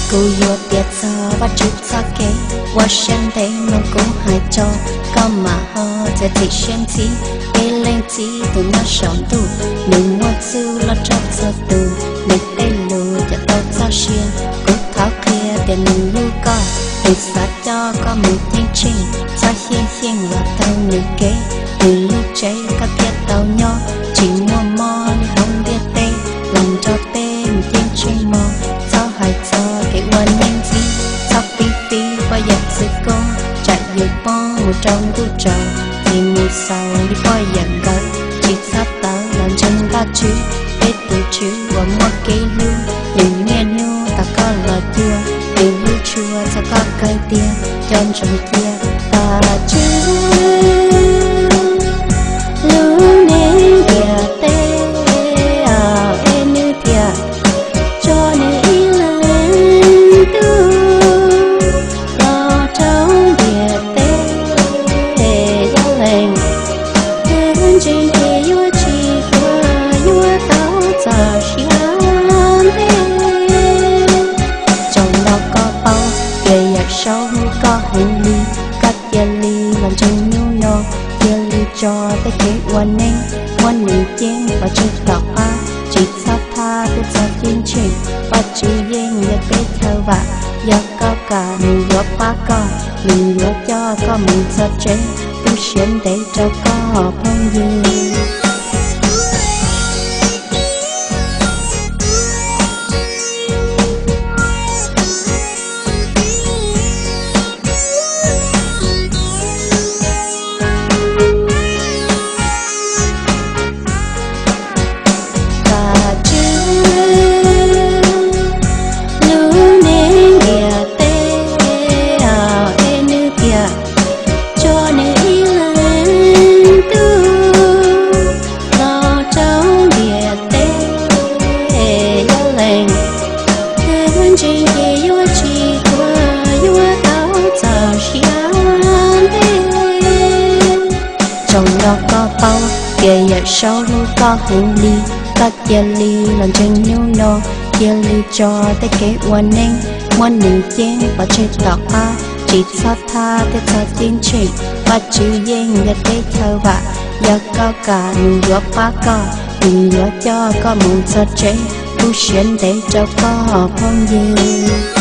Kuv yuav piav txog Vajtswv txoj kev ua siab ntev, mloog kuv hais tso, koj mam ho txiav txim siab ntxhi. Peb leej txiv tus nyob saum ntuj, nws muaj txuj loj tshaj txhua tus, nws tej lus cawm tau txoj sia. Kuv thov qhia tias nws hlub koj, nws xav coj koj mus ceeb tsheej. Txhob xyeej xyeej los taug nws kev, nws lub tsev koj thiaj tau nyob. Tsis muaj mob li hauv ntiaj teb, los nrog peb mus ceeb tsheej mog. Txhob hais txog kev ua neej ntxiv, txhob pib pib poj yawm txwv koob, tsam yus poob mus rau ntuj tsaus, ces mus xaus li poj yawm nkawd. Tsis txhob tawv los ntseeg Vajtswv, peb tus Tswv uas muaj kev hlub, nws niaj hnub tos koj los cuag, nws hlub tshua txog koj kawg tiag. Cov ntsoov cia Vajtswv, lub neej ntiaj teb, es nws thiaj tso nws ib leeg tub los rau ntiaj teb. Yog leej twg ntseeg ces yuav tsis tuag, yuav tau txoj sia ntev. Tsaug ntau koj paub tias Yawm Saub hlub koj heev li, koj cia li los ntseeg hnub no, cia li tso tej kev ua neej, muab nws ceeb pov tseg tom qab, tsis txhob thab thiab txhob ceeb tsheej. Vajtswv yeej yog peb chaw vam, yog koj kam nws yuav pab koj, nws yuav coj koj mus txog tsev, tu siab ntev rau koj phooj ywg. Vajtswv, lub neej ntiaj teb, es nws thiaj tso nws ib leeg tub los rau ntiaj teb. Yog leej twg ntseeg ces yuav tsis tuag, yuav tau txoj sia ntev. Tsaug ntau koj paub tias Yawm Saub hlub koj heev li, koj cia li los ntseeg hnub no, cia li tso tej kev ua neej, muab nws ceeb pov tseg tom qab, tsis txhob thab thiab txhob ceeb tsheej. Vajtswv yeej yog peb chaw vam, yog koj kam nws yuav pab koj, nws yuav coj koj mus txog tsev, tu siab ntev rau koj phooj ywg.